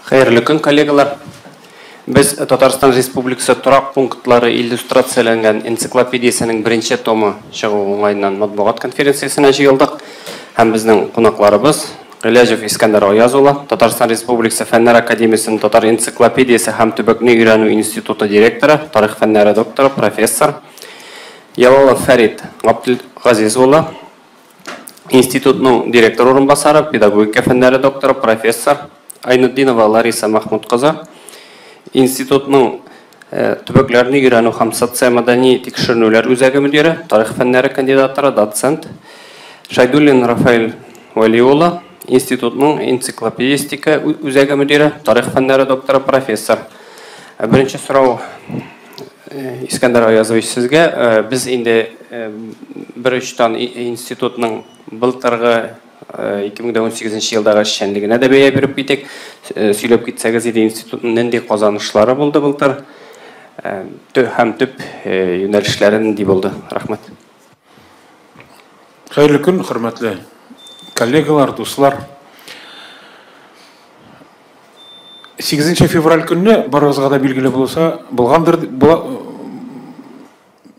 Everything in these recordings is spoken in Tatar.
Хәерле көн, коллегалар. Без Татарстан Республикасы торак пунктлары иллюстрацияләнгән энциклопедиясенең беренче томы чыгу уңаеннан матбугат конференциясенә җыелдык. Һәм безнең кунакларыбыз Гыйләҗев Искәндәр Аяз улы, Татарстан Республикасы Фәннәр академиясенең Татар энциклопедиясе һәм төбәкне өйрәнү институты директоры, тарих фәннәре докторы, профессор Ялалов Фәрит Габделгазиз улы, институтның директор урынбасары, педагогика фәннәре докторы, профессор Айнутдинова Лариса Махмуд кызы, институтның төбәкләрне өйрәнү һәм социомәдәни тикшеренүләр үзәге мөдире, тарих фәннәре кандидаторы, доцент Шайдуллин Рафаэль Вәли улы, институтның энциклопедистика үзәге мөдире, тарих фәннәре докторы, профессор. Беренче сорау, Искәндәр Аязович, сезгә. Без инде бер очтан институтның былтыргы 2018 елдагы эшчәнлегенә дә бәя биреп китик. Сөйләп китсәгез иде, институтның нинди казанышлары булды былтыр һәм төп юнәлешләре нинди булды? Рәхмәт. Хәерле көн, хөрмәтле коллегалар, дуслар. 8 февраль көнне барыгызга да билгеле булса, булгандыр,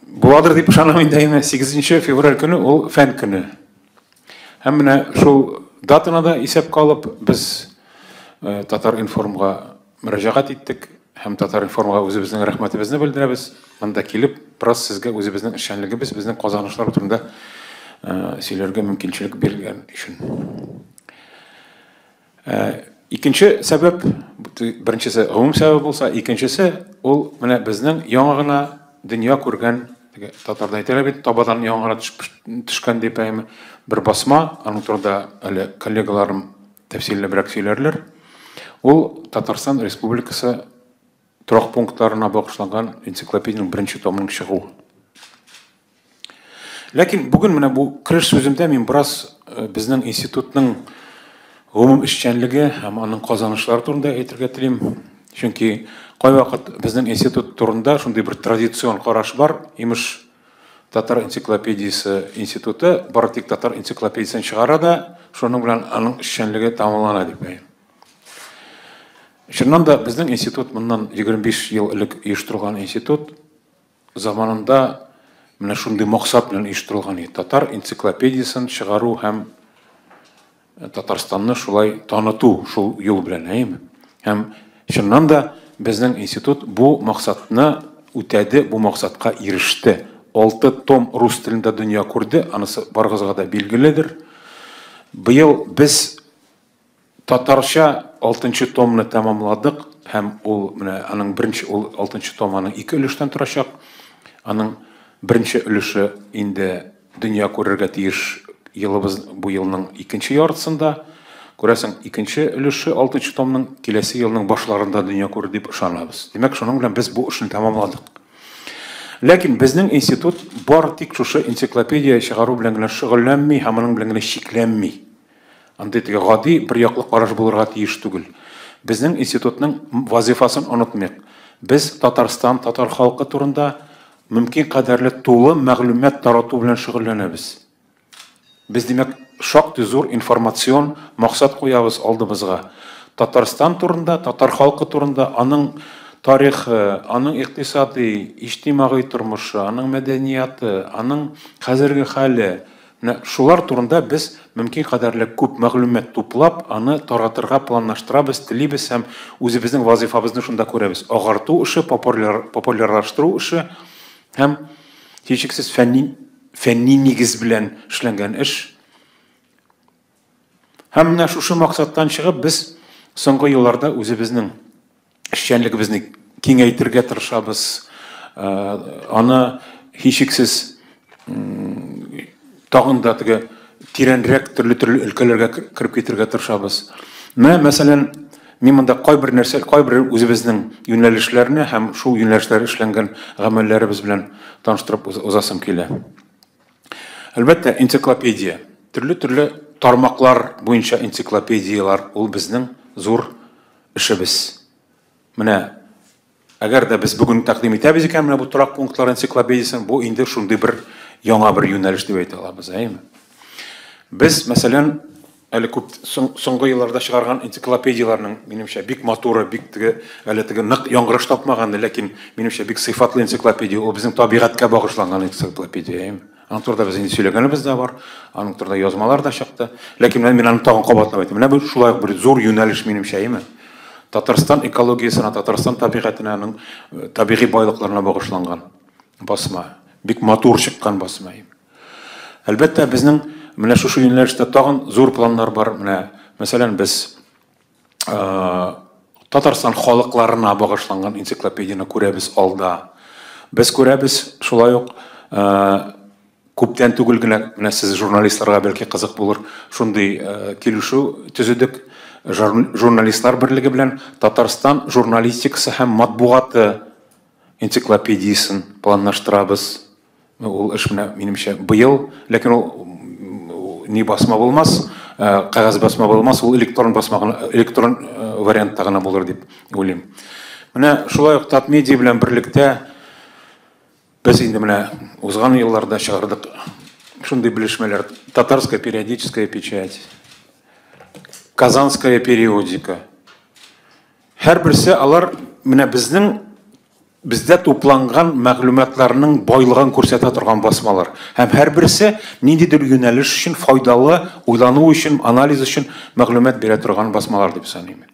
буладыр дип ышанам инде, әйме, 8 февраль көне ул фән көне. Һәм менә шул датаны да исәпкә алып, без Татар-информга мөрәҗәгать иттек һәм Татар-информга үзебезнең рәхмәтебезне белдерәбез. Монда килеп, бераз сезгә үзебезнең эшчәнлегебез, безнең казанышлар турында сөйләргә мөмкинчелек бирелгән өчен. Икенче сәбәп, беренчесе гомум сәбәп булса, икенчесе ул менә безнең яңа гына дөнья күргән, теге татарда әйтәләр бит, табадан яңа гына төшкән дип әйме, бер басма, аның турында әле коллегаларым тәфсилләбрәк сөйләрләр. Ул Татарстан Республикасы торак пунктларына багышланган энциклопедиянең беренче томының чыгуы. Ләкин бүген менә бу кереш сүземдә мин бераз безнең институтның гомум эшчәнлеге һәм аның казанышлары турында әйтергә телим. Чөнки кайвакыт безнең институт турында шундый бер традицион караш бар, имеш, Татар энциклопедиясе институты бары тик татар энциклопедиясен чыгара да, шуның белән аның эшчәнлеге тәмамлана дип. Чыннан да безнең институт моннан 25 ел элек оештырылган институт, заманында менә шундый максат белән оештырылган иде. Татар энциклопедиясен чыгару һәм Татарстанны шулай таныту шул юл белән, әйеме? Һәм чыннан да безнең институт бу максатны үтәде, бу максатка иреште. 6 том рус телендә дөнья күрде, анысы барыгызга да билгеледер. Быел без татарча 6 томны тәмамладык һәм ул менә аның беренче ул 6 том аның ике өлештән торачак. Аның беренче өлеше инде дөнья күрергә тиеш елыбыз бу елның икенче яртысында. Күрәсең, икенче өлеше 6 томның киләсе елның башларында дөнья күрер дип ышанабыз. Димәк, шуның белән без бу эшне тәмамладык. Ләкин безнең институт бар тик шушы энциклопедия чыгару белән генә шөгыльләнми һәм аның белән генә чикләнми. Андый теге гади бер яклы караш булырга тиеш түгел. Безнең институтның вазифасын онытмыйк. Без Татарстан, татар халкы турында мөмкин кадәрле тулы мәгълүмат тарату белән шөгыльләнәбез. Без, димәк, шактый зур информацион максат куябыз алдыбызга. Татарстан турында, татар халкы турында, аның тарихы, аның икътисади, иҗтимагый тормышы, аның мәдәнияты, аның хәзерге хәле, менә шулар турында без мөмкин кадәрле күп мәгълүмат туплап, аны таратырга планлаштырабыз, телибез һәм үзебезнең вазифабызны шунда күрәбез. Агарту эше, популярлаштыру эше һәм һичшиксез фәнни нигез белән эшләнгән эш. Һәм менә шушы максаттан чыгып без соңгы елларда үзебезнең эшчәнлегебезне киңәйтергә тырышабыз. Аны һичшиксез тагын да теге тирәнрәк төрле-төрле өлкәләргә кереп китергә тырышабыз. Менә, мәсәлән, мин монда кайбер нәрсә, кайбер үзебезнең юнәлешләрне һәм шул юнәлешләр эшләнгән гамәлләребез белән таныштырып узасым килә. Әлбәттә, энциклопедия. Төрле-төрле тармаклар буенча энциклопедияләр ул безнең зур эшебез. Менә әгәр дә без бүген тәкъдим итәбез икән, менә бу торак пунктлар энциклопедиясен, бу инде шундый бер яңа бер юнәлеш дип әйтә алабыз, әйеме? Без, мәсәлән, әле күп соңгы елларда чыгарган энциклопедияләрнең, минемчә, бик матуры, бик теге, әле теге нык яңгыраш тапмаган, ләкин минемчә бик сыйфатлы энциклопедия, ул безнең табигатькә багышланган энциклопедия. Аның турында без инде сөйләгәнебез дә бар, аның турында язмалар да чыкты. Ләкин мин аны тагын кабатлап әйтәм. Менә бу шулай ук бер зур юнәлеш минемчә, әйеме? Татарстан экологиясенә, Татарстан табигатенә, аның табигый байлыкларына багышланган басма. Бик матур чыккан басма. Әлбәттә, безнең менә шушы юнәлештә тагын зур планнар бар. Менә, мәсәлән, без Татарстан халыкларына багышланган энциклопедияне күрәбез алда. Без күрәбез шулай ук күптән түгел генә, менә сез журналистларга бәлки кызык булыр, шундый килешү төзедек журналистлар берлеге белән Татарстан журналистикасы һәм матбугаты энциклопедиясен планлаштырабыз. Ул эш менә минемчә быел, ләкин ул ни басма булмас, кәгазь басма булмас, ул электрон басма гына, электрон вариантта гына булыр дип уйлыйм. Менә шулай ук Татмедиа белән берлектә без инде менә узган елларда чыгардык шундый белешмәләр: Татарская периодическая печать, Казанская периодика. Һәрберсе алар менә безнең бездә тупланган мәгълүматларның байлыгын күрсәтә торган басмалар. Һәм һәрберсе ниндидер юнәлеш өчен файдалы, уйлану өчен, анализ өчен мәгълүмат бирә торган басмалар дип саныйм.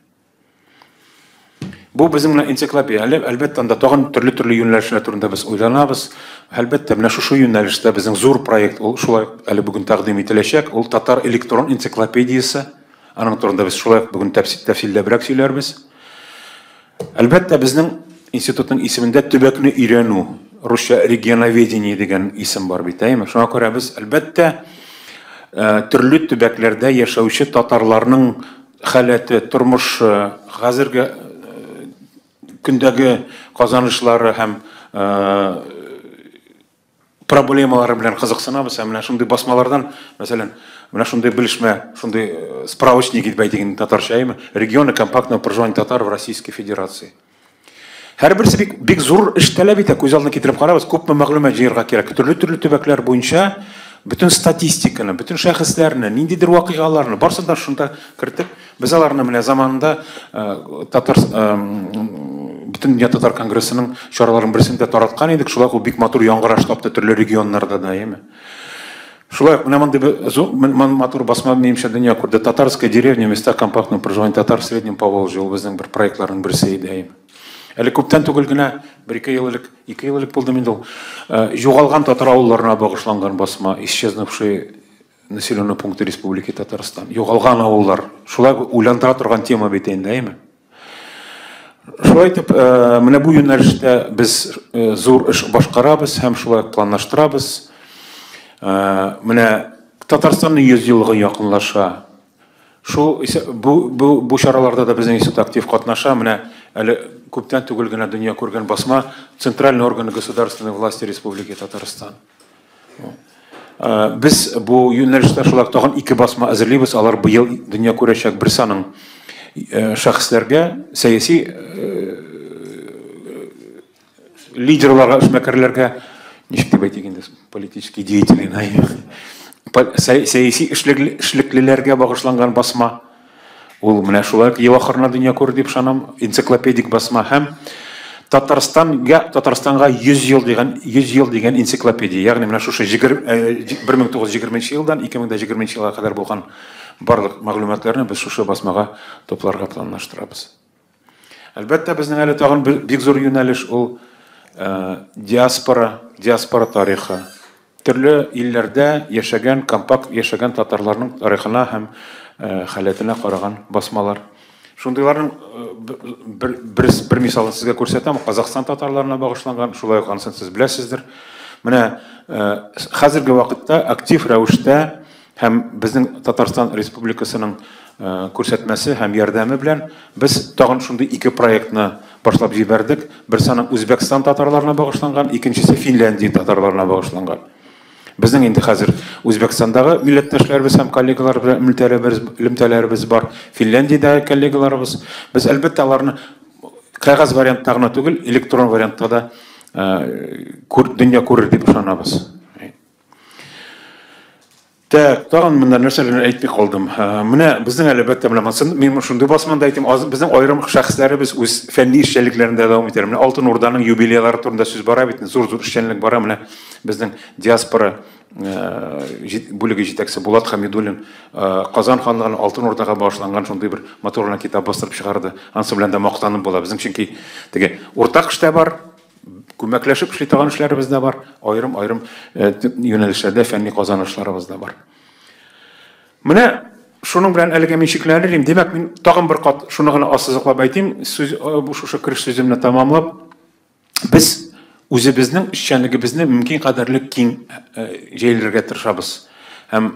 Бу безнең менә энциклопедия. Әлбәттә, анда тагын төрле-төрле юнәлешләр турында без уйланабыз. Әлбәттә, менә шушы юнәлештә безнең зур проект, ул шулай әле бүген тәкъдим ителәчәк. Ул татар электрон энциклопедиясе. Аның турында без шулай бүген тәфсилләбрәк сөйләрбез. Әлбәттә, безнең институтның исемендә төбәкне өйрәнү, русча регионоведение дигән исем бар бит, әйеме? Шуңа күрә без, әлбәттә, төрле төбәкләрдә яшәүче татарларның халәте, тормышы, хәзерге көндәге казанышлары һәм проблемалары белән кызыксынабыз. Һәм менә шундый басмалардан, мәсәлән, менә шундый белешмә, шундый справочник дип әйтик инде татарча, әйеме? Регионы компактного проживания татар в Российской Федерации. Һәрберсе бик, бик зур эш таләп итә. Күз алдына китереп карагыз, күпме мәгълүмат җыярга кирәк. Төрле-төрле төбәкләр буенча бөтен статистиканы, бөтен шәхесләрне, ниндидер вакыйгаларны барысын да шунда кертеп, без аларны менә заманында татар Бөтендөнья татар конгрессының чараларының берсендә тараткан идек. Шулай ук бик матур яңгыраш тапты төрле регионнарда да, әйеме? Шулай ук менә мондый матур басма минемчә дөнья күрде. Татарская деревня, места компактного проживания татар в Среднем Поволжье. Ул безнең бер проектларның берсе иде, әйеме? Әле күптән түгел генә, бер-ике ел элек, 2 ел элек булды инде ул, югалган татар авылларына багышланган басма, исчезнувшие населенные пункты Республики Татарстан. Югалган авыллар. Шулай уйландыра торган тема бит инде, әйеме? Шулай итеп, менә бу юнәлештә без зур эш башкарабыз һәм шулай планлаштырабыз. Менә Татарстанның 100 еллыгы якынлаша. Шул бу чараларда да безнең институт актив катнаша. Менә әле күптән түгел генә дөнья күргән басма Центральный органы государственной власти Республики Татарстан. Без бу юнәлештә шулай тагын 2 басма әзерлибез. Алар быел дөнья күрәчәк. Берсе аның шәхесләргә, сәяси лидерларга, эшмәкәрләргә, ничек дип әйтик инде, политические деятели, сәяси эшлеклеләргә багышланган басма. Ул менә шулай ел ахырына дөнья күрер дип ышанам, энциклопедик басма һәм Татарстанга 100 ел дигән, 100 ел дигән энциклопедия. Ягъни менә шушы 1920 елдан 2020 елга кадәр булган барлык мәгълүматларны без шушы басмага тупларга планлаштырабыз. Әлбәттә, безнең әле тагын бик зур юнәлеш ул диаспора, диаспора тарихы. Төрле илләрдә яшәгән, компакт яшәгән татарларның тарихына һәм халәтенә караган басмалар. Шундыйларның бер мисалын сезгә күрсәтәм. Казахстан татарларына багышланган, шулай ук анысын сез беләсездер. Менә хәзерге вакытта актив рәвештә һәм безнең Татарстан Республикасының күрсәтмәсе һәм ярдәме белән без тагын шундый 2 проектны башлап җибәрдек. Берсе аның Үзбәкстан татарларына багышланган, икенчесе Финляндия татарларына багышланган. Безнең инде хәзер Үзбәкстандагы милләттәшләребез һәм коллегалар белән элемтәләребез бар, Финляндиядәге коллегаларыбыз. Без әлбәттә аларны кәгазь вариантта гына түгел, электрон вариантта да дөнья күрер дип ышанабыз. Так, тагын монда нәрсәләрне әйтми калдым. Менә безнең әлбәттә менә монысын мин шундый басманда әйтим, безнең аерым шәхесләребез үз фәнни эшчәнлекләрендә дәвам итәләр. Менә Алтын Урданың юбилейлары турында сүз бара бит, зур-зур эшчәнлек бара. Менә безнең диаспора бүлеге җитәкчесе Булат Хамидуллин Казан ханлыгының Алтын Урдага багышланган шундый бер матур гына китап бастырып чыгарды. Анысы белән дә мактанып була. Безнең чөнки теге уртак эштә бар, күмәкләшеп эшли торган эшләребез дә бар, аерым-аерым юнәлешләрдә фәнни казанышларыбыз да бар. Менә шуның белән әлегә мин чикләнер идем. Димәк, мин тагын бер кат шуны гына ассызыклап әйтим, сүз бу шушы кереш сүземне тәмамлап, без үзебезнең эшчәнлегебезне мөмкин кадәрле киң җәелдерергә тырышабыз. Һәм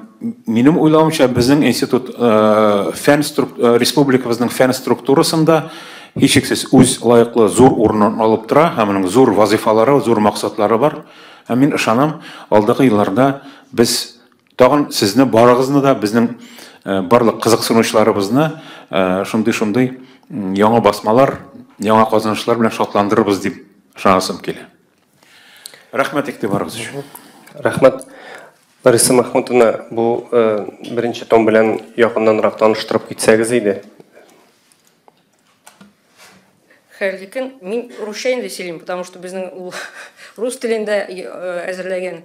минем уйлавымча, безнең институт фән республикабызның фән структурасында һичшиксез үз лаеклы зур урынын алып тора, һәм аның зур вазифалары, зур максатлары бар. Һәм мин ышанам, алдагы елларда без тагын сезне барыгызны да, безнең барлык кызыксынучыларыбызны шундый-шундый яңа басмалар, яңа казанышлар белән шатландырырбыз дип ышанасым килә. Рәхмәт игътибарыгыз өчен. Рәхмәт. Лариса Махмутовна, бу беренче том белән якыннанрак таныштырып китсәгез иде. Хәерле көн. Мин русча инде сөйлим, потому что безнең ул рус телендә әзерләгән.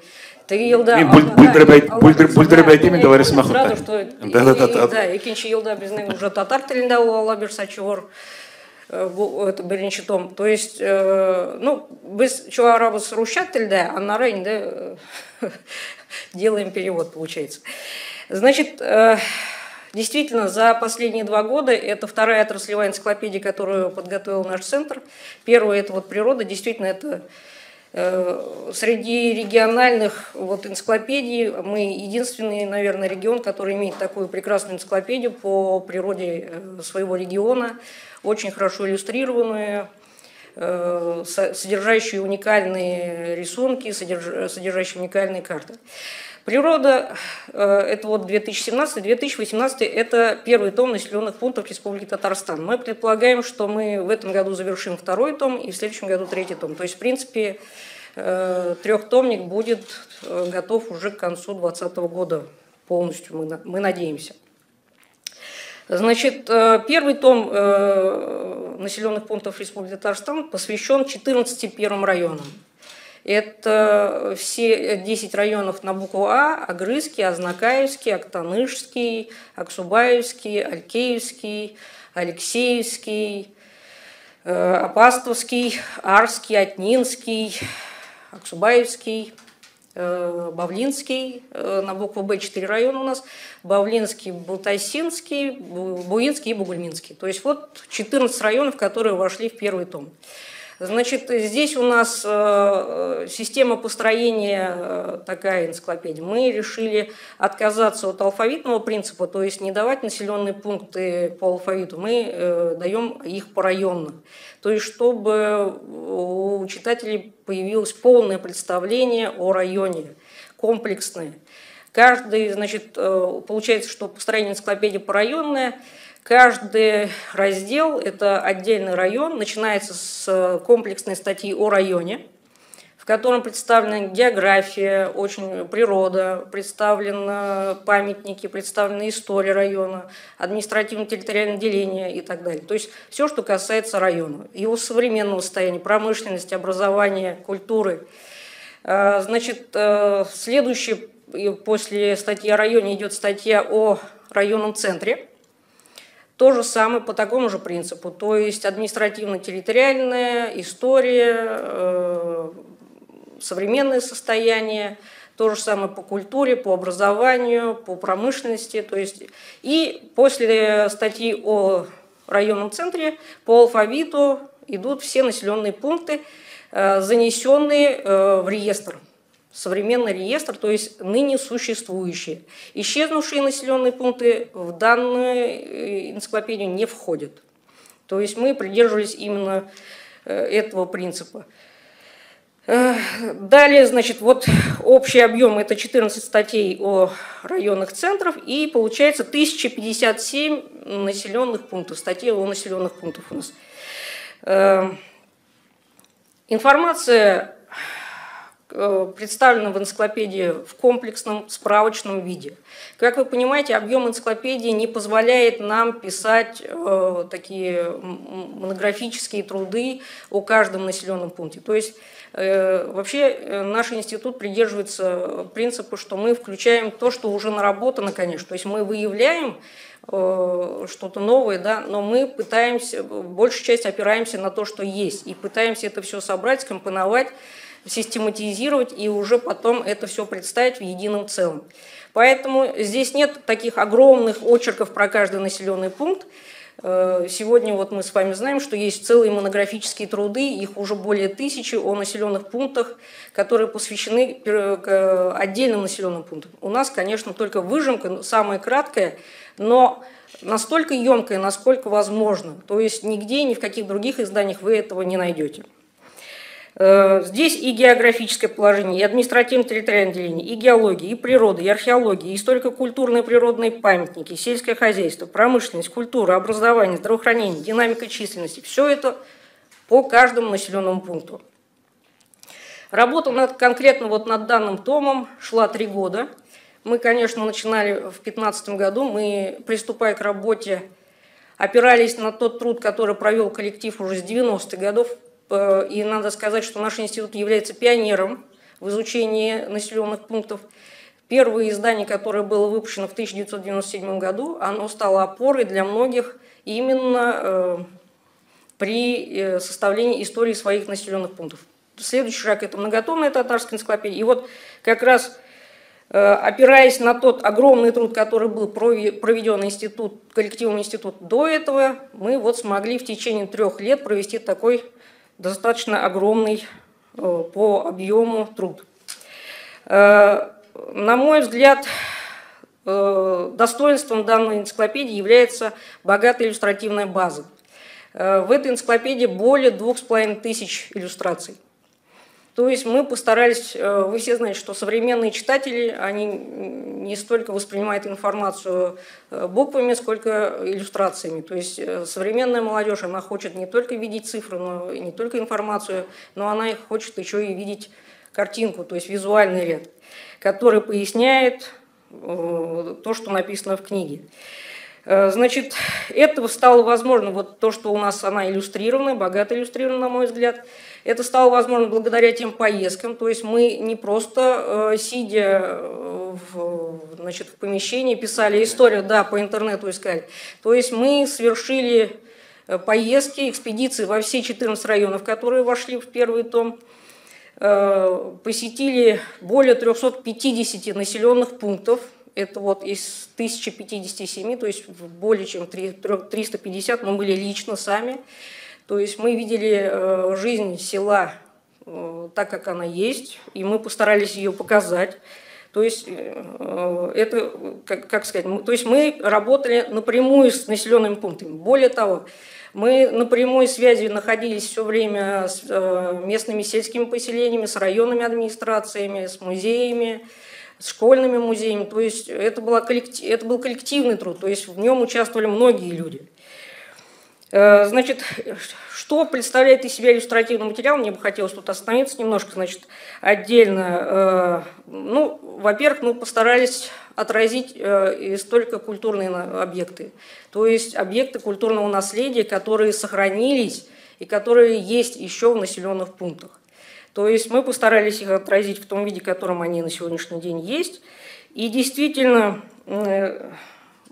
Теге елда Мин бүлдереп әйтим инде, Лариса Махмутовна. Да, да, икенче елда безнең уже татар телендә ул ала бирсә чыгыр. Бу это беренче том. То есть, ну, без чыгарабыз русча телдә, аннары инде делаем перевод, получается. Значит, действительно, за последние 2 года это вторая отраслевая энциклопедия, которую подготовил наш центр. Первая — это вот природа. Действительно, это среди региональных вот энциклопедий мы единственный, наверное, регион, который имеет такую прекрасную энциклопедию по природе своего региона, очень хорошо иллюстрированную, содержащую уникальные рисунки, содержащие уникальные карты. Природа, это вот 2017-2018, это первый том населенных пунктов Республики Татарстан. Мы предполагаем, что мы в этом году завершим второй том и в следующем году третий том. То есть, в принципе, трехтомник будет готов уже к концу 2020 года полностью, мы надеемся. Значит, первый том населенных пунктов Республики Татарстан посвящен 14 первым районам. Это все 10 районов на букву А: Агрызский, Азнакаевский, Актанышский, Аксубаевский, Алькеевский, Алексеевский, Апастовский, Арский, Атнинский, Аксубаевский, Бавлинский, на букву Б 4 района у нас, Бавлинский, Балтасинский, Буинский и Бугульминский. То есть вот 14 районов, которые вошли в первый том. Значит, здесь у нас система построения такая энциклопедия. Мы решили отказаться от алфавитного принципа, то есть не давать населенные пункты по алфавиту, мы даем их порайонно. То есть чтобы у читателей появилось полное представление о районе, комплексное. Каждый, значит, получается, что построение энциклопедии порайонное. Каждый раздел – это отдельный район, начинается с комплексной статьи о районе, в котором представлена география, очень природа, представлены памятники, представлена история района, административно-территориальное деление и так далее. То есть все, что касается района, его современного состояния, промышленности, образования, культуры. Значит, следующий после статьи о районе идет статья о районном центре. То же самое по такому же принципу, то есть административно-территориальная история, современное состояние, то же самое по культуре, по образованию, по промышленности. То есть, и после статьи о районном центре по алфавиту идут все населенные пункты, занесенные в реестр. Современный реестр, то есть ныне существующие. Исчезнувшие населенные пункты в данную энциклопедию не входят. То есть мы придерживались именно этого принципа. Далее, значит, вот общий объем – это 14 статей о районных центрах, и получается 1057 населенных пунктов, статей о населенных пунктах у нас. Информация представлено в энциклопедии в комплексном справочном виде. Как вы понимаете, объем энциклопедии не позволяет нам писать такие монографические труды о каждом населенном пункте. То есть вообще наш институт придерживается принципа, что мы включаем то, что уже наработано, конечно. То есть мы выявляем что-то новое, да, но мы пытаемся, большую часть опираемся на то, что есть, и пытаемся это все собрать, скомпоновать, систематизировать и уже потом это все представить в едином целом. Поэтому здесь нет таких огромных очерков про каждый населенный пункт. Сегодня вот мы с вами знаем, что есть целые монографические труды, их уже более 1000 о населенных пунктах, которые посвящены отдельным населенным пунктам. У нас, конечно, только выжимка, самая краткая, но настолько емкая, насколько возможно. То есть нигде, ни в каких других изданиях вы этого не найдете. Здесь и географическое положение, и административно-территориальное деление, и геология, и природа, и археология, и историко-культурные природные памятники, сельское хозяйство, промышленность, культура, образование, здравоохранение, динамика численности. Все это по каждому населенному пункту. Работа конкретно вот над данным томом шла 3 года. Мы, конечно, начинали в 2015 году, мы, приступая к работе, опирались на тот труд, который провел коллектив уже с 90-х годов. И надо сказать, что наш институт является пионером в изучении населенных пунктов. Первое издание, которое было выпущено в 1997 году, оно стало опорой для многих именно при составлении истории своих населенных пунктов. Следующий шаг – это многотомная татарская энциклопедия. И вот как раз опираясь на тот огромный труд, который был проведен коллективом института до этого, мы вот смогли в течение 3 лет провести такой достаточно огромный по объему труд. На мой взгляд, достоинством данной энциклопедии является богатая иллюстративная база. В этой энциклопедии более 2500 иллюстраций. То есть мы постарались, вы все знаете, что современные читатели, они не столько воспринимают информацию буквами, сколько иллюстрациями. То есть современная молодежь, она хочет не только видеть цифры, но и не только информацию, но она хочет еще и видеть картинку, то есть визуальный ряд, который поясняет то, что написано в книге. Значит, это стало возможно, вот то, что у нас она иллюстрирована, богато иллюстрирована, на мой взгляд, это стало возможно благодаря тем поездкам, то есть мы не просто, сидя в помещении, писали историю, да, по интернету искали, то есть мы совершили поездки, экспедиции во все 14 районов, которые вошли в первый том, посетили более 350 населенных пунктов. Это вот из 1057, то есть более чем 350 мы были лично сами. То есть мы видели жизнь села так, как она есть, и мы постарались ее показать. То есть, это, как сказать, то есть мы работали напрямую с населенными пунктами. Более того, мы на прямой связи находились все время с местными сельскими поселениями, с районными администрациями, с музеями, с школьными музеями. То есть это был коллективный труд, то есть в нем участвовали многие люди. Значит, что представляет из себя иллюстративный материал? Мне бы хотелось тут остановиться немножко, значит, отдельно. Ну, во-первых, мы постарались отразить историко-культурные объекты, то есть объекты культурного наследия, которые сохранились и которые есть еще в населенных пунктах. То есть мы постарались их отразить в том виде, в котором они на сегодняшний день есть. И действительно,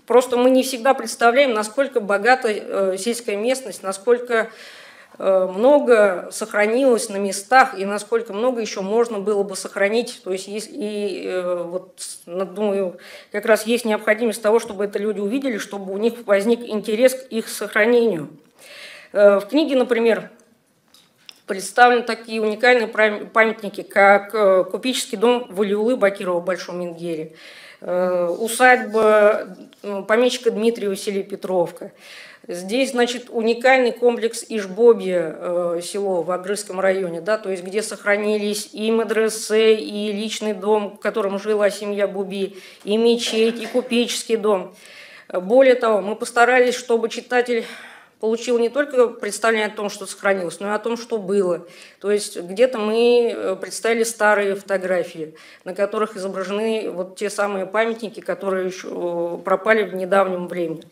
просто мы не всегда представляем, насколько богата сельская местность, насколько много сохранилось на местах и насколько много еще можно было бы сохранить. То есть, вот, думаю, как раз есть необходимость того, чтобы это люди увидели, чтобы у них возник интерес к их сохранению. В книге, например, представлены такие уникальные памятники, как купеческий дом Валиуллы Бакирова в Большом Мингере, усадьба помещика Дмитриева в селе Петровка. Здесь, значит, уникальный комплекс Ишбобье, село в Агрызском районе, да, то есть где сохранились и медресе, и личный дом, в котором жила семья Буби, и мечеть, и купеческий дом. Более того, мы постарались, чтобы читатель получил не только представление о том, что сохранилось, но и о том, что было. То есть где-то мы представили старые фотографии, на которых изображены вот те самые памятники, которые еще пропали в недавнем времени.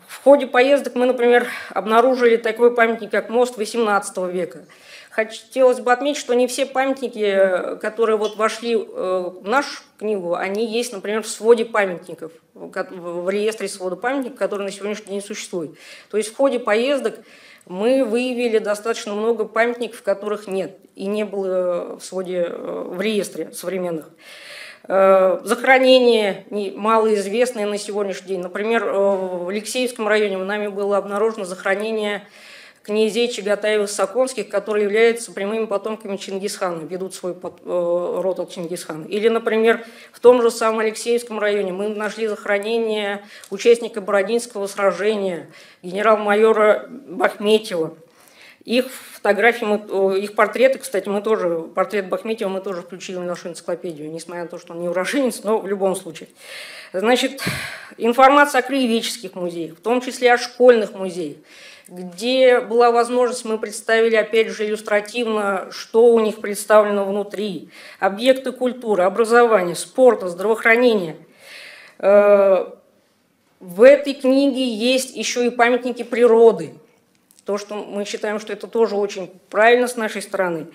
В ходе поездок мы, например, обнаружили такой памятник, как мост XVIII века. Хотелось бы отметить, что не все памятники, которые вот вошли в нашу книгу, они есть, например, в своде памятников, в реестре свода памятников, который на сегодняшний день существует. То есть в ходе поездок мы выявили достаточно много памятников, которых нет и не было в своде, в реестре современных. Захоронения малоизвестные на сегодняшний день. Например, в Алексеевском районе нами было обнаружено захоронение князей Чагатаевых-Саконских, которые являются прямыми потомками Чингисхана, ведут свой род от Чингисхана. Или, например, в том же самом Алексеевском районе мы нашли захоронение участника Бородинского сражения, генерал-майора Бахметьева. Их фотографии, их портреты, кстати, мы тоже, портрет Бахметьева мы тоже включили в нашу энциклопедию, несмотря на то, что он не уроженец, но в любом случае. Значит, информация о краеведческих музеях, в том числе о школьных музеях, где была возможность, мы представили, опять же, иллюстративно, что у них представлено внутри. Объекты культуры, образования, спорта, здравоохранения. В этой книге есть еще и памятники природы. То, что мы считаем, что это тоже очень правильно с нашей стороны.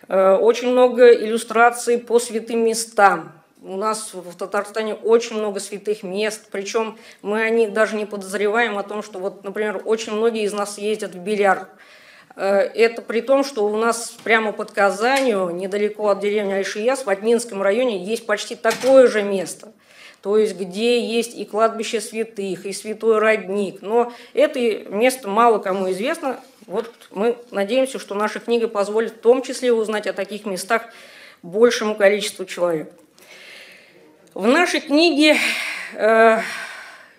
Очень много иллюстраций по святым местам. У нас в Татарстане очень много святых мест, причем мы о них даже не подозреваем, о том, что, вот, например, очень многие из нас ездят в Беляр. Это при том, что у нас прямо под Казанью, недалеко от деревни Айшияс, в Атнинском районе есть почти такое же место. То есть где есть и кладбище святых, и святой родник. Но это место мало кому известно. Вот мы надеемся, что наша книга позволит в том числе узнать о таких местах большему количеству человек. В нашей книге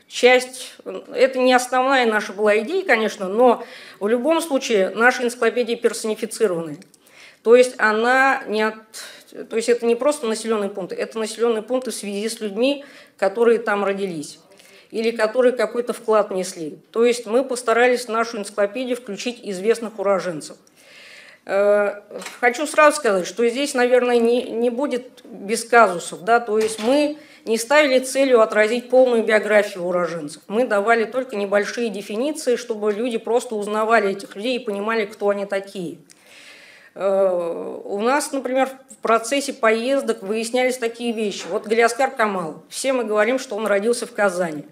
часть, это не основная наша была идея, конечно, но в любом случае наша энциклопедия персонифицированная. То есть она не от, то есть это не просто населенные пункты, это населенные пункты в связи с людьми, которые там родились или которые какой-то вклад внесли. То есть мы постарались в нашу энциклопедию включить известных уроженцев. Хочу сразу сказать, что здесь, наверное, не будет без казусов, да, то есть мы не ставили целью отразить полную биографию уроженцев, мы давали только небольшие дефиниции, чтобы люди просто узнавали этих людей и понимали, кто они такие. У нас, например, в процессе поездок выяснялись такие вещи. Вот Галиаскар Камал, все мы говорим, что он родился в Казани,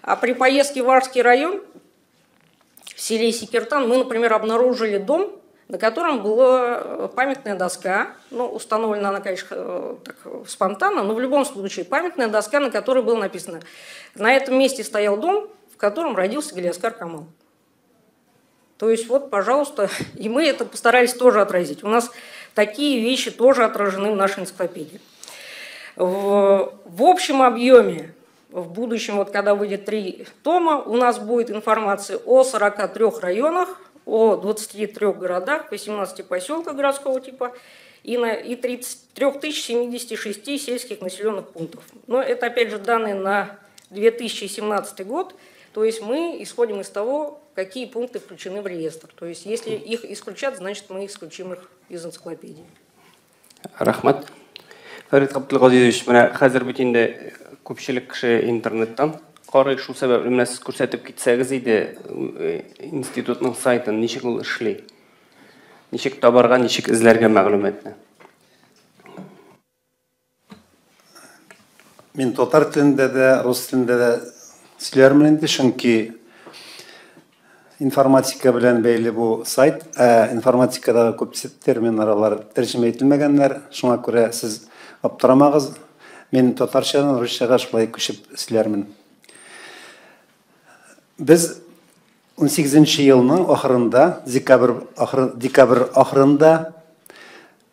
а при поездке в Арский район, в селе Секиртан, мы, например, обнаружили дом, на котором была памятная доска, ну, установлена она, конечно, так, спонтанно, но в любом случае памятная доска, на которой было написано: на этом месте стоял дом, в котором родился Галиаскар Камал. То есть вот, пожалуйста, и мы это постарались тоже отразить. У нас такие вещи тоже отражены в нашей энциклопедии. В общем объеме, в будущем, вот когда выйдет 3 тома, у нас будет информация о 43 районах, о 23 городах, 18 поселках городского типа и 33 076 сельских населенных пунктов. Но это, опять же, данные на 2017 год. То есть мы исходим из того, какие пункты включены в реестр. То есть если их исключат, значит, мы исключим их из энциклопедии. Рәхмәт. Фәрит Габделгазизович, менә хәзер бит инде күпчелек кеше интернеттан карый, шул сәбәпле менә сез күрсәтеп китсәгез иде институтның сайтын, ничек ул эшли, ничек табарга, ничек эзләргә мәгълүматны. Мин татар телендә дә, рус телендә дә сөйләрмен инде, чөнки информатика белән бәйле бу сайт, ә информатикадагы күп терминнар алар тәрҗемә ителмәгәннәр, шуңа күрә сез аптырамагыз. Мин татарчадан русчага шулай күчеп сөйләрмен. Без 18 елның ахырында, декабрь ахырында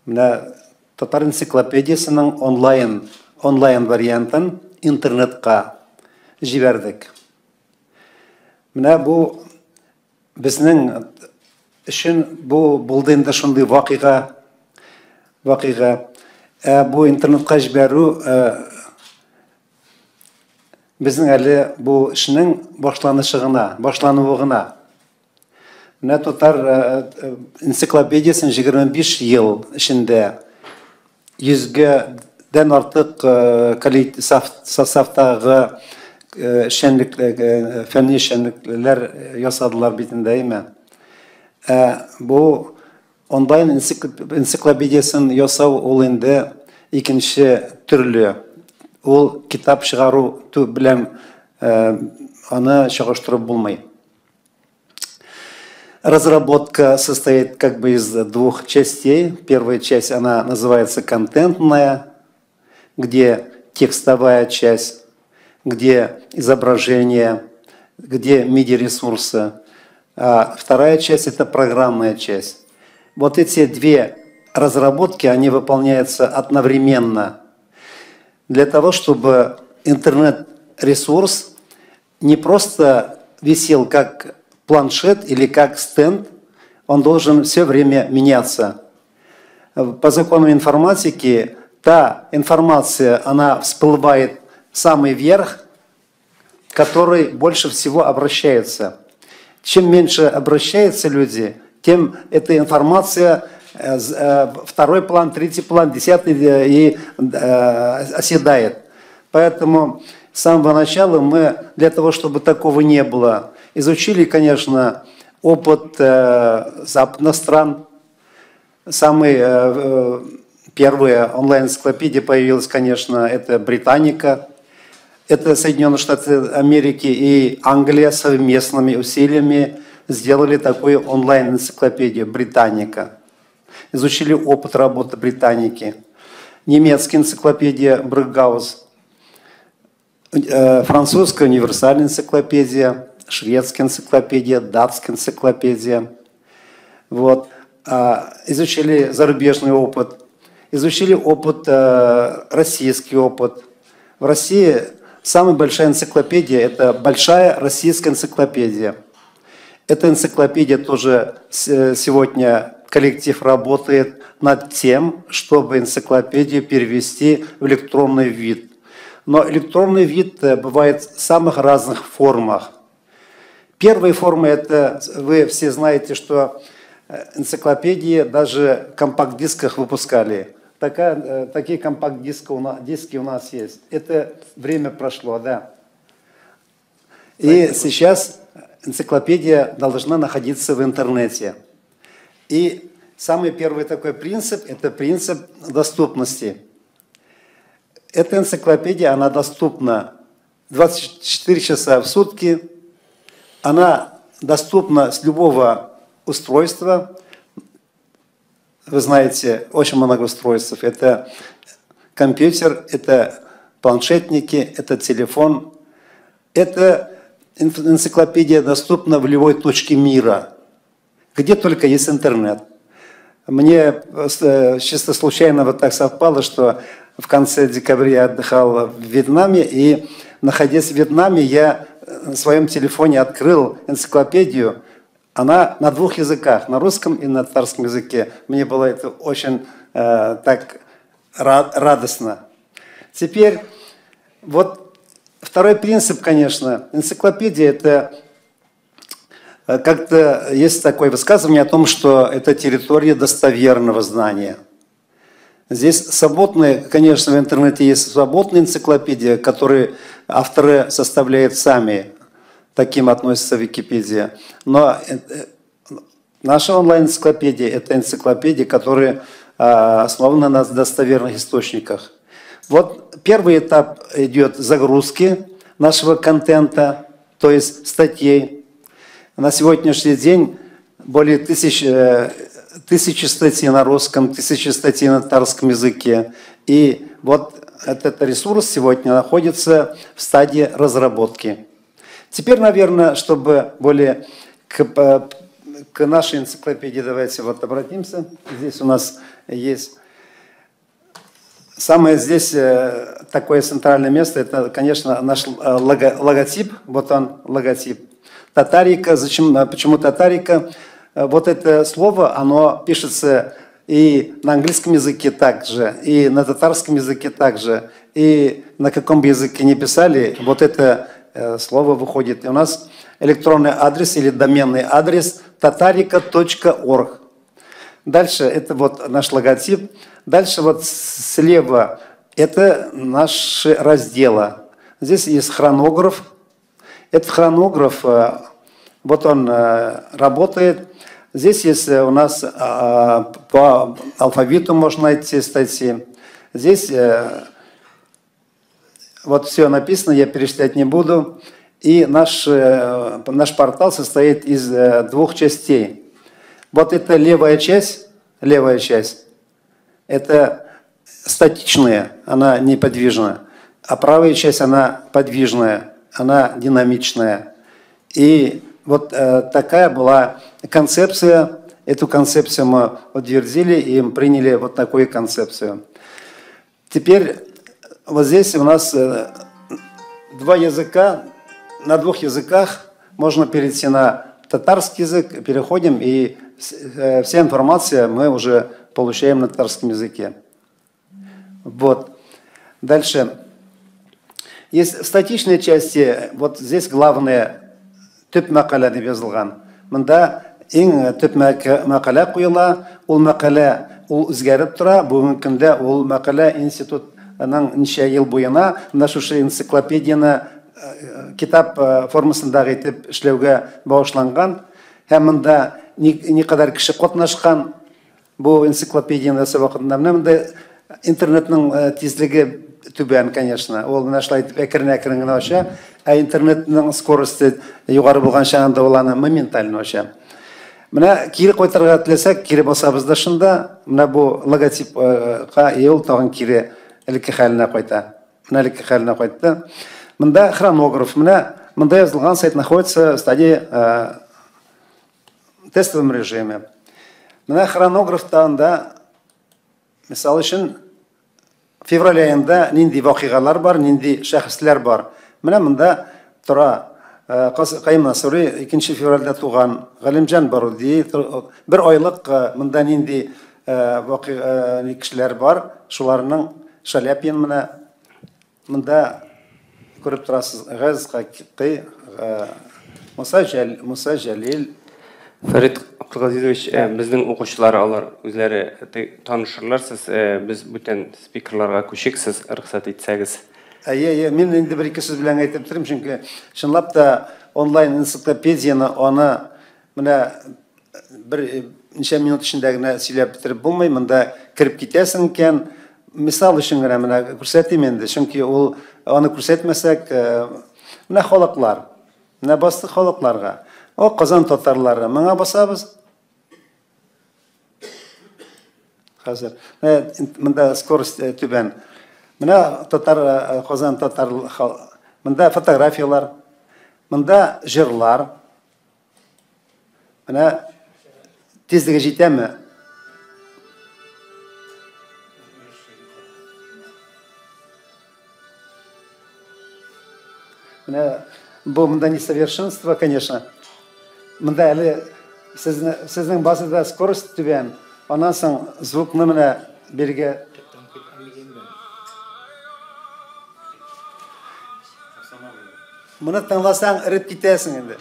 менә татар энциклопедиясының онлайн вариантын интернетка җибәрдек. Менә бу безнең өчен бу булды инде шундый вакыйга. Бу интернетка җибәрү безнең әле бу эшнең башланышы гына, башлануы гына. Менә татар энциклопедиясен 25 ел эчендә 100гәдән артык составтагы эшчәнлек, фәнни эшчәнлекләр ясадылар бит инде, әйме? Бу онлайн энциклопедиясен ясау ул инде икенче төрле. Ул китап чыгару белән аны чагыштырып булмый. Разработка состоит как бы из двух частей. Первая часть, она называется контентная, где текстовая часть, где изображение, где медиаресурсы. А вторая часть – это программная часть. Вот эти две разработки, они выполняются одновременно. Для того, чтобы интернет-ресурс не просто висел как планшет или как стенд, он должен все время меняться. По закону информатики, та информация, она всплывает в самый верх, который больше всего обращается. Чем меньше обращаются люди, тем эта информация второй план, третий план, десятый и оседает. Поэтому с самого начала мы, для того, чтобы такого не было, изучили, конечно, опыт западных стран. Самая первая онлайн-энциклопедия появилась, конечно, это Британика. Это Соединенные Штаты Америки и Англия совместными усилиями сделали такую онлайн-энциклопедию Британика. Изучили опыт работы Британики. Немецкая энциклопедия Брюкгаус, французская универсальная энциклопедия, шведская энциклопедия, датская энциклопедия. Вот. Изучили зарубежный опыт, изучили опыт, российский опыт. В России самая большая энциклопедия – это Большая российская энциклопедия. Эта энциклопедия тоже сегодня коллектив работает над тем, чтобы энциклопедию перевести в электронный вид. Но электронный вид бывает в самых разных формах. Первая форма – это, вы все знаете, что энциклопедии даже в компакт-дисках выпускали. Такие компакт-диски у нас есть. Это время прошло, да. И сейчас энциклопедия должна находиться в интернете. И самый первый такой принцип – это принцип доступности. Эта энциклопедия, она доступна 24 часа в сутки, она доступна с любого устройства. Вы знаете, очень много устройств. Это компьютер, это планшетники, это телефон. Эта энциклопедия доступна в любой точке мира, где только есть интернет. Мне чисто случайно вот так совпало, что в конце декабря я отдыхал в Вьетнаме, и, находясь в Вьетнаме, я на своем телефоне открыл энциклопедию. Она на двух языках, на русском и на татарском языке. Мне было это очень так радостно. Теперь вот второй принцип, конечно. Энциклопедия – это как-то есть такое высказывание о том, что это территория достоверного знания. Здесь свободные, конечно, в интернете есть свободная энциклопедия, которую авторы составляют сами. Таким относится Википедия. Но наша онлайн-энциклопедия – это энциклопедия, которая основана на достоверных источниках. Вот первый этап идет загрузки нашего контента, то есть статей. На сегодняшний день более тысячи статей на русском, 1000 статей на татарском языке. И вот этот ресурс сегодня находится в стадии разработки. Теперь, наверное, чтобы более к нашей энциклопедии давайте вот обратимся. Здесь у нас есть самое здесь такое центральное место, это, конечно, наш логотип. Вот он, логотип. Татарика. Зачем, почему татарика? Вот это слово, оно пишется и на английском языке также, и на татарском языке также, и на каком бы языке ни писали, вот это слово выходит. И у нас электронный адрес или доменный адрес tatarica.org. Дальше это вот наш логотип. Дальше вот слева это наши разделы. Здесь есть хронограф. Этот хронограф, вот он работает. Здесь есть у нас по алфавиту можно найти статьи. Здесь вот все написано, я перечислять не буду. И наш портал состоит из двух частей. Вот это левая часть, это статичная, она неподвижна. А правая часть, она подвижная, она динамичная. И вот такая была концепция. Эту концепцию мы утвердили и приняли вот такую концепцию. Теперь вот здесь у нас два языка. На двух языках можно перейти на татарский язык. Переходим, и вся информация мы уже получаем на татарском языке. Вот. Дальше. Есть статичные части. Вот здесь главное төп мәкалә дип язылган. Монда иң төп мәкалә куела. Ул мәкалә ул үзгәреп тора. Бүгенге көндә ул мәкалә институтның ничә ел буена менә шушы энциклопедияне китап формасындагы итеп эшләүгә багышланган. Һәм монда никадәр кеше катнашкан бу энциклопедияне ясау вакытында. Менә монда интернетның тизлеге түбән, конечно. Ул менә шулай итеп әкрен-әкрен генә ача. Ә интернетның скоросте югары булган чагында ул аны моментально ача. Менә кире кайтарырга теләсәк, кире басабыз да шунда. Менә бу логотипка ул тагын кире элекке хәленә кайта. Менә элекке хәленә кайтты. Монда хронограф. Менә монда язылган сайт находится в стадии тестовом режиме. Менә хронографта анда, мисал өчен, февраль аенда нинди вакыйгалар бар, нинди шәхесләр бар. Менә монда тора Каюм Насыйри 2 февральдә туган, Галимҗан Баруди, бер айлык монда нинди кешеләр бар, шуларның Шаляпин менә монда күреп торасыз, Газ Хакыйкый, Муса Җәлил. Фәрит Абдулгазизович, безнең укучылар алар үзләре танышырлар, сез без бүтән спикерларга күчик, сез рөхсәт итсәгез. Әйе, мин инде бер ике сүз белән әйтеп торыйм, чөнки чынлап та онлайн энциклопедияне аны менә бер ничә минут эчендә генә сөйләп бетереп булмый, монда кереп китәсең икән. Мисал өчен генә менә күрсәтим инде, чөнки ул аны күрсәтмәсәк, менә халыклар, менә бастык халыкларга. О, Казан татарлары, моңа басабыз. Хәзер. Монда скорость түбән. Менә татар, Казан татар, монда фотографиялар, монда җырлар. Менә тизлеге җитәме? Менә бу монда несовершенство, конечно. Монда әле сезнең базада скорость түбән, аннан соң звукны менә биргә. Моны тыңласаң, эреп китәсең инде.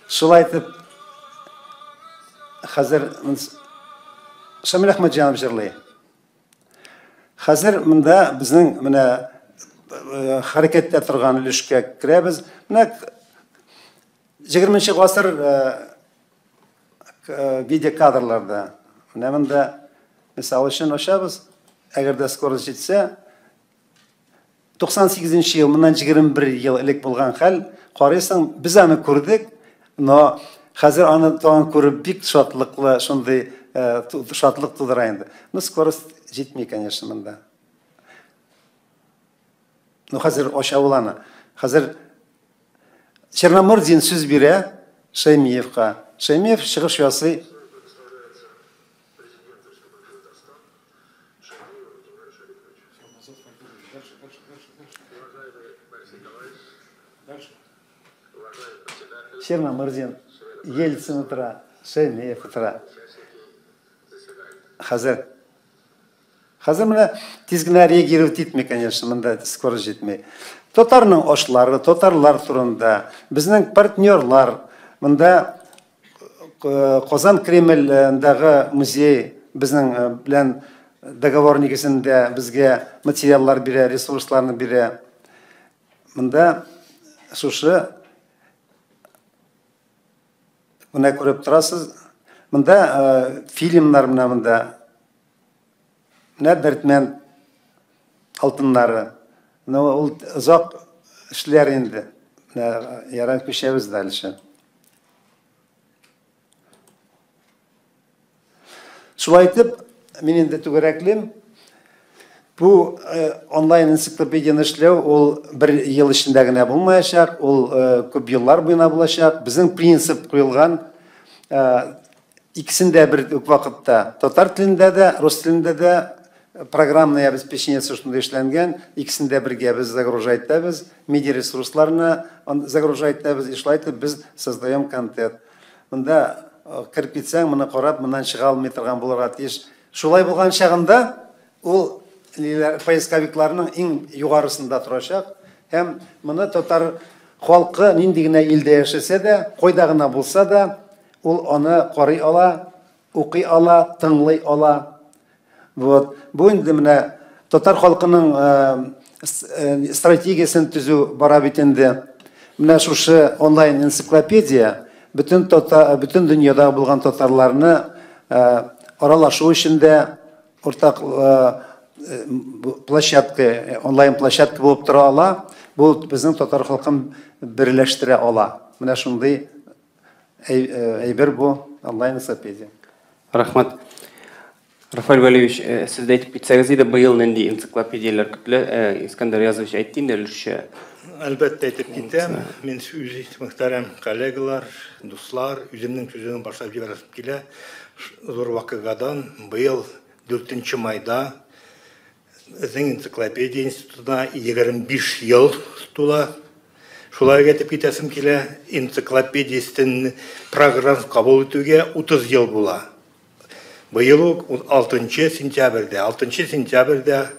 Шулай итеп, хәзер Шамил Әхмәтҗанов җырлый. Хәзер монда безнең менә хәрәкәттә торган өлешкә керәбез. Менә 20 гасыр видеокадрларда. Менә монда мисал өчен ачабыз. Әгәр дә скорость җитсә, 98 ел, моннан 21 ел элек булган хәл, карыйсың, без аны күрдек, но хәзер аны тагын күреп бик шатлыклы, шундый шатлык тудыра инде. Но скорость җитми, конечно, монда. Но хәзер ача ул аны. Хәзер Черномырдин сүз бирә Шәймиевка. Шәймиев чыгыш ясый. Черномырдин, Ельцин утыра, Шәймиев утыра. Хәзер. Хәзер менә тиз генә реагировать итми, конечно, монда скорость җитми. Татарның ашлары, татарлар турында, безнең партнерлар, монда Казан Кремльдәге музей безнең белән договор нигезендә безгә материаллар бирә, ресурсларны бирә. Монда шушы менә күреп торасыз. Монда фильмнар менә монда. Менә Дәрдмәнд алтыннары. Ну, ул озак эшләр инде. Менә ярар, күчәбез дальше. Шулай итеп, мин инде түгәрәклим. Бу онлайн энциклопедияне эшләү ул бер ел эчендә генә булмаячак, ул күп еллар буена булачак. Безнең принцип куелган, икесен дә бер үк вакытта татар телендә дә, рус телендә дә программное обеспечение шундый эшләнгән, икесен дә бергә без загружать итәбез, медиа ресурсларны загружать итәбез, и шулай итеп без создаем контент. Монда кереп китсәң, моны карап, моннан чыга алмый торган булырга тиеш. Шулай булган чагында ул поисковикларның иң югарысында торачак һәм моны татар халкы нинди генә илдә яшәсә дә, кайда гына булса да, ул аны карый ала, укый ала, тыңлый ала. Вот. Бу инде менә татар халкының стратегиясен төзү бара бит инде. Менә шушы онлайн энциклопедия бөтен татар, бөтен дөньяда булган татарларны аралашу өчен дә уртак площадка, онлайн площадка булып тора ала. Бу безнең татар халкын берләштерә ала. Менә шундый әйбер бу онлайн энциклопедия. Рәхмәт. Рафаэль Валевич, сез дә әйтеп китсәгез иде, быел нинди энциклопедияләр көтелә? Искәндәр Язович әйтте инде өлешчә. Әлбәттә әйтеп китәм. Мин үз мөхтәрәм коллегалар, дуслар, үземнең сүземне башлап җибәрәсем килә. Зур вакыйгадан быел 4 майда безнең энциклопедия институтына 25 ел тула. Шулай әйтеп китәсем килә, энциклопедиясен программ кабул итүгә 30 ел була. Быел ук 6 сентябрьдә, 6 сентябрьдә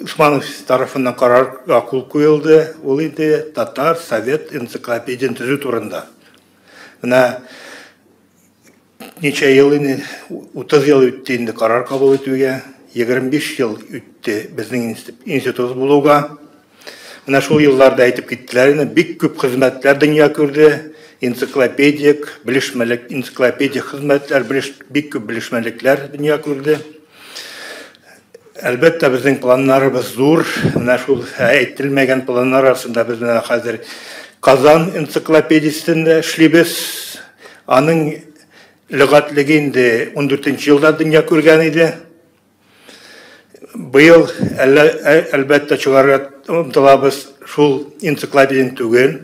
Усманов тарафыннан карарга кул куелды. Ул инде татар совет энциклопедиясен төзү турында. Менә ничә ел инде, 30 ел үтте инде карар кабул итүгә, 25 ел үтте безнең институт булуга. Менә шул елларда әйтеп киттеләр инде, бик күп хезмәтләр дөнья күрде. Энциклопедик, белешмәлек, энциклопедик хезмәтләр, бик күп белешмәлекләр дөнья күрде. Әлбәттә, безнең планнарыбыз зур. Менә шул әйтелмәгән планнар арасында без менә хәзер Казан энциклопедиясендә эшлибез. Аның лөгатьлеге инде 14 елда дөнья күргән иде. Быел әлбәттә чыгарырга омтылабыз шул энциклопедияне түгел.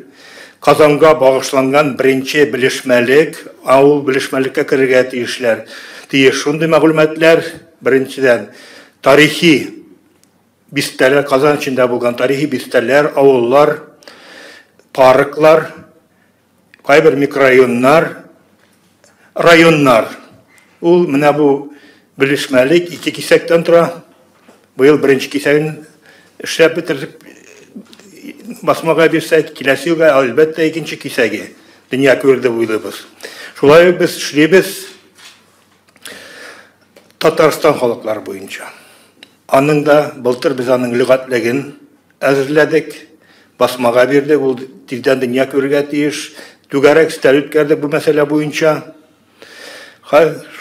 Казанга багышланган беренче белешмәлек, ул белешмәлеккә керергә тиешләр. Тиеш шундый мәгълүматлар, беренчедән, тарихи бистәләр, Казан эчендә булган тарихи бистәләр, авыллар, парклар, кайбер микрорайоннар, районнар. Ул менә бу белешмәлек ике кисәктән тора. Быел беренче кисәген эшләп бетердек, басмага бирсәк, киләсе елга әлбәттә икенче кисәге дөнья күрде уйлыйбыз. Шулай ук без эшлибез Татарстан халыклары буенча. Аның да былтыр без аның лөгатьлеген әзерләдек, басмага бирдек, ул тиздән дөнья күрергә тиеш. Түгәрәк өстәл үткәрдек бу мәсьәлә буенча.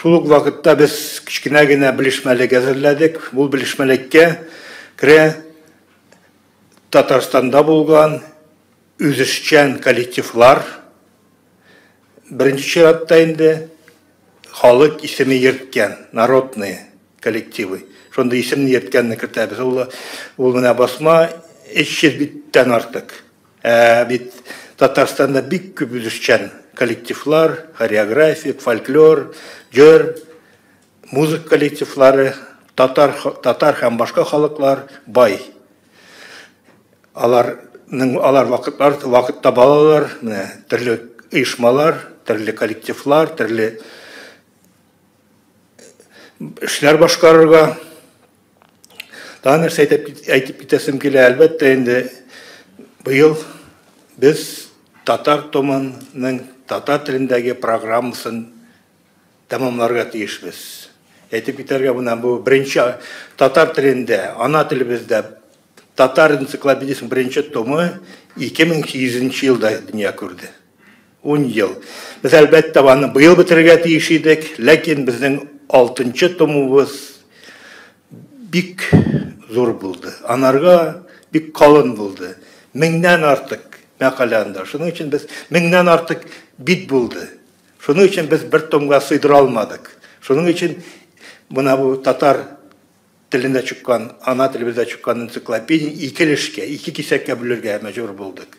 Шул ук вакытта без кечкенә генә белешмәлек әзерләдек. Бу белешмәлеккә керә Татарстанда булган үзешчән коллективлар, беренче чиратта инде халык исеме йөрткән, народные коллективы. Шундый исемне йөрткәнне кертәбез. Ул менә басма 300 биттән артык. Бит Татарстанда бик күп үзешчән коллективлар, хореографик, фольклор, җыр, музыка коллективлары, татар һәм башка халыклар бай. Алар вакытта балалар, менә төрле оешмалар, төрле коллективлар, төрле эшләр башкарырга. Тагын нәрсә әйтеп китәсем килә, әлбәттә инде быел без татар томының татар телендәге программасын тәмамларга тиешбез. Әйтеп китәргә, менә бу беренче татар телендә, ана телебездә татар энциклопедиясенең беренче томы 2008 елда дөнья күрде. 10 ел. Без әлбәттә аны быел бетерергә тиеш идек, ләкин безнең 6-нчы томыбыз бик зур булды. Анарга бик калын булды. 1000-нән артык мәкалә анда. Шуның өчен без 1000-нән артык бит булды. Шуның өчен без бер томга сыйдыра алмадык. Шуның өчен менә бу татар телендә чыккан, ана телебездә чыккан энциклопедия ике өлешкә, ике кисәккә бүлергә мәҗбүр булдык.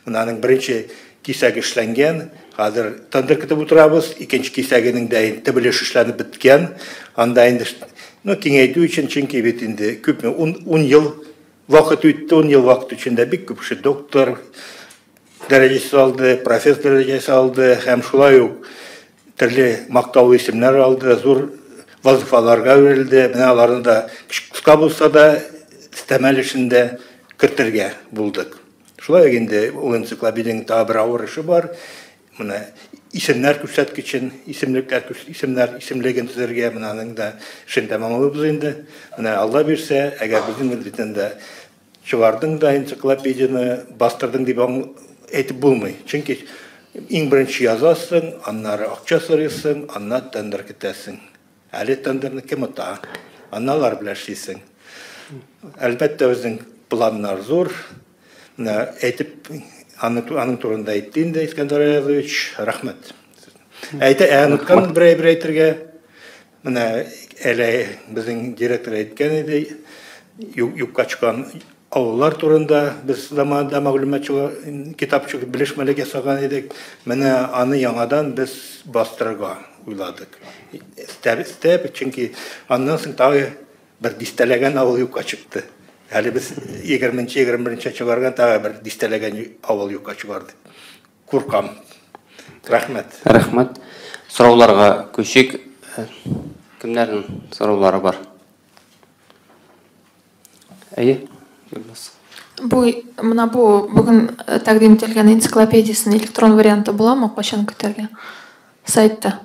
Менә аның беренче кисәге эшләнгән, хәзер тендер көтеп утырабыз, икенче кисәгенең дә инде төп өлеше эшләнеп беткән. Анда инде, ну, киңәйтү өчен, чөнки бит инде күпме, 10 ел вакыт үтте, 10 ел вакыт эчендә бик күп кеше доктор дәрәҗәсе алды, профессор дәрәҗәсе алды һәм шулай ук төрле мактаулы исемнәр алды, зур вазифаларга бирелде. Менә аларны да кыска булса да өстәмә эшендә кертергә булдык. Шулай ук инде ул энциклопедиянең тагы бер авыр эше бар. Менә исемнәр күрсәткечен, исемлекләр, исемнәр исемлеген төзергә, менә аның да эшен тәмамлыйбыз инде. Менә Алла бирсә, әгәр безнең бит инде чыгардың да энциклопедияне бастырдың дип әйтеп булмый. Чөнки иң беренче язасың, аннары акча сорыйсың, аннан тендер көтәсең. Әле тендерны кем ота? Анналар белән эшлисең. Әлбәттә, безнең планнар зур. Менә әйтеп, аның турында әйтте инде Искәндәр Аязович, рәхмәт. Әйтә, оныткан бер әйбер әйтергә. Менә әле безнең директор әйткән иде, юкка чыккан авыллар турында без заманында мәгълүмат китапчык белешмәлек ясаган идек. Менә аны яңадан без бастырырга уйладык. Степ, чөнки аннан соң тагы бер дистәләгән авыл юкка чыкты. Әле без 20-21 чыгарган тагы бер дистәләгән авыл юкка чыгарды. Куркам. Рәхмәт. Рәхмәт. Сорауларга күчик. Кемнәрнең сораулары бар? Әйе. Бу, менә бу бүген тәкъдим ителгән энциклопедиясенең электрон варианты буламы? Кайчан көтәргә? Сайтта.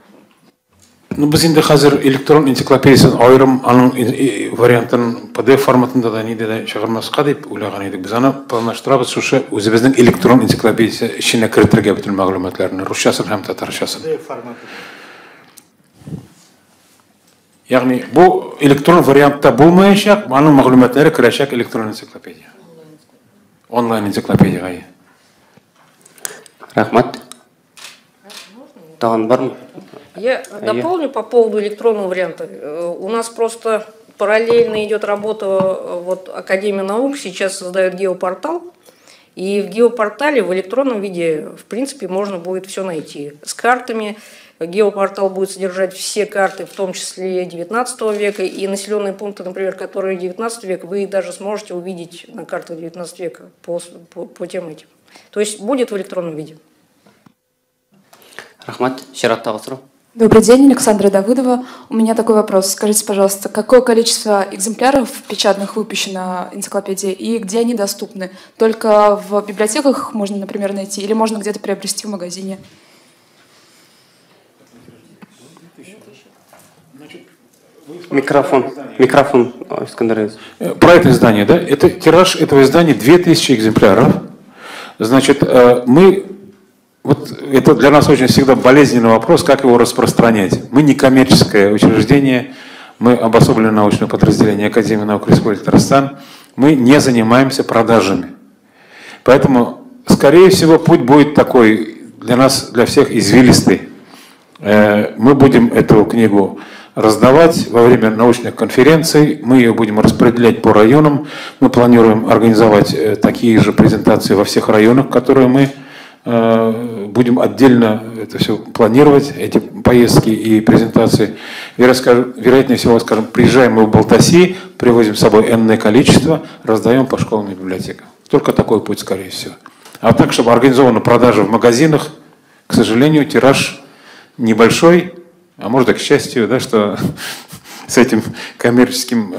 Ну, без инде хәзер электрон энциклопедиясен аерым аның вариантын PDF форматында да нидә дә чыгармаска дип уйлаган идек. Без аны планлаштырабыз шушы үзебезнең электрон энциклопедиясе эченә кертергә бөтен мәгълүматларны, русчасын һәм татарчасын. Ягъни бу электрон вариантта булмаячак, аның мәгълүматлары керәчәк электрон энциклопедия. Онлайн энциклопедиягә. Рәхмәт. Тагын бармы? Я дополню по поводу электронного варианта. У нас просто параллельно идет работа, вот Академия наук сейчас создает геопортал, и в геопортале в электронном виде, в принципе, можно будет все найти. С картами. Геопортал будет содержать все карты, в том числе 19 века, и населенные пункты, например, которые 19 век, вы даже сможете увидеть на картах 19 века по тем этим. То есть будет в электронном виде. Рахмат, чираттагы сорау. Добрый день, Александра Давыдова. У меня такой вопрос. Скажите, пожалуйста, какое количество экземпляров печатных выпущено энциклопедии и где они доступны? Только в библиотеках можно, например, найти или можно где-то приобрести в магазине? Микрофон, микрофон, Искандер Аязович. Про это издание, да? Это тираж этого издания 2000 экземпляров. Значит, мы... Вот это для нас очень всегда болезненный вопрос, как его распространять. Мы не коммерческое учреждение, мы обособленное научное подразделение Академии наук Республики Татарстан, мы не занимаемся продажами. Поэтому, скорее всего, путь будет такой для нас, для всех извилистый. Мы будем эту книгу раздавать во время научных конференций, мы ее будем распределять по районам, мы планируем организовать такие же презентации во всех районах, которые мы будем отдельно это все планировать, эти поездки и презентации. Вероятнее всего, скажем, приезжаем мы в Балтаси, привозим с собой энное количество, раздаем по школам и библиотекам. Только такой путь, скорее всего. А так, чтобы организована продажа в магазинах, к сожалению, тираж небольшой, а может и к счастью, да, что с этим коммерческим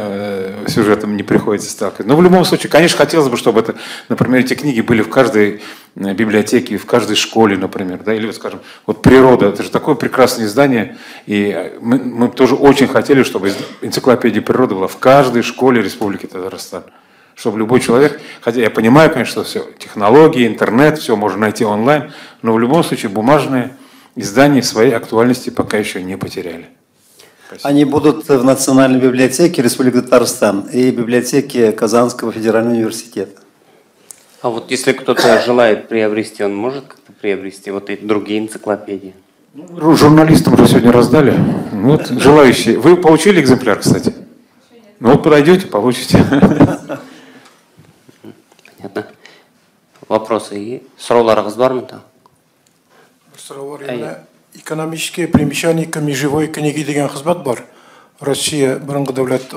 сюжетом не приходится сталкиваться. Но в любом случае, конечно, хотелось бы, чтобы это, например, эти книги были в каждой библиотеке, в каждой школе, например, да, или, вот, скажем, вот «Природа», это же такое прекрасное издание, и мы тоже очень хотели, чтобы энциклопедия «Природа» была в каждой школе Республики Татарстан, чтобы любой человек, хотя я понимаю, конечно, что все, технологии, интернет, все можно найти онлайн, но в любом случае бумажные издания своей актуальности пока еще не потеряли. Спасибо. Они будут в Национальной библиотеке Республики Татарстан и библиотеке Казанского федерального университета. А вот если кто-то желает приобрести, он может как-то приобрести вот эти другие энциклопедии? Ну, журналистам уже сегодня раздали. Вот, желающие. Вы получили экземпляр, кстати? Ну вот подойдете, получите. Понятно. Вопросы? Сорауларыгыз бармы? Сорау бар. Экономические примечания к межевой книге дигән хезмәт бар. Россия борынгы дәүләт